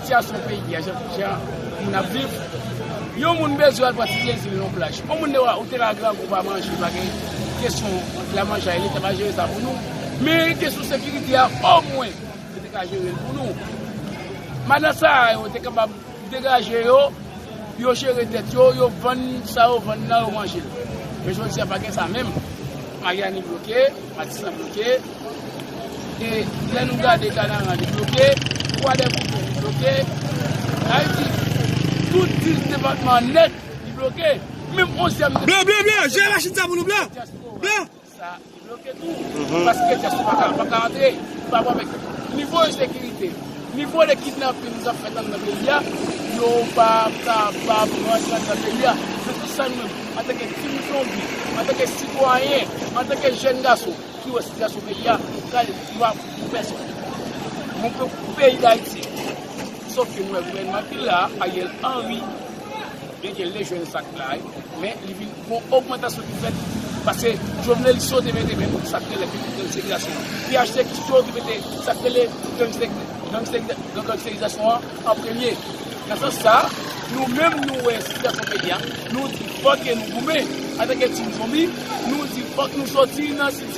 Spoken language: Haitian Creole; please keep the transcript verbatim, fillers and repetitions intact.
Sitiyasyon peyi a, jan, jan moun ap viv, yon moun bezwen al pran ti plezi l nan yon plaj. Yon moun dewa, ou te ka grangou pa manje, pa gen kesyon la manje, leta va jere sa pou nou. Men kesyon sekirite a, omwen, yo te ka jere l pou nou. Madan sa a, yo te kapab degaje yo, yo jere tèt yo, yo vann sa yo vann nan, yo manje l. Men jodi a, pa gen sa menm. Maryani bloke, Matisan bloke. E lè nou gade Kanaran, li bloke. Kwadèboukè, li bloke. Ayiti, tout dis depatman nèt, li bloke. Menm onzyèm Blan, blan, blan, jere machin sa pou nou, blan. Blan. Sa, li bloke tou. Paske dyaspora pa ka, pa ka antre. Pa wè avèk nivo ensekirite, nivo de kidnapin k ap fèt anndan peyi a, yo pa kapab rantre anndan peyi a. Se pou sa nou menm, antanke timoun zonbi, antanke sitwayen, antanke jèn gason ki wè sitiyasyon peyi a, nou pral, nou pa pou pèsonn. Mon pe-, peyi Dayiti, sòf ke nou wè gouvènman ki la, Ariel Henry, byenke l te jwenn sa k la, men li vin gon ogmantasyon ki fèt, paske Jovenel Moïse te mete menm sa k rele gang segregasyon. P H T ki te mete sa k rele gang seg-, gang seg-, gang, gang segregasyon an an premye. Nan sans sa, nou menm nou wè sitiyasyon peyi a, nou di fòk ke nou goumen antanke timoun zonbi, nou di fòk nou soti nan sitiyasyon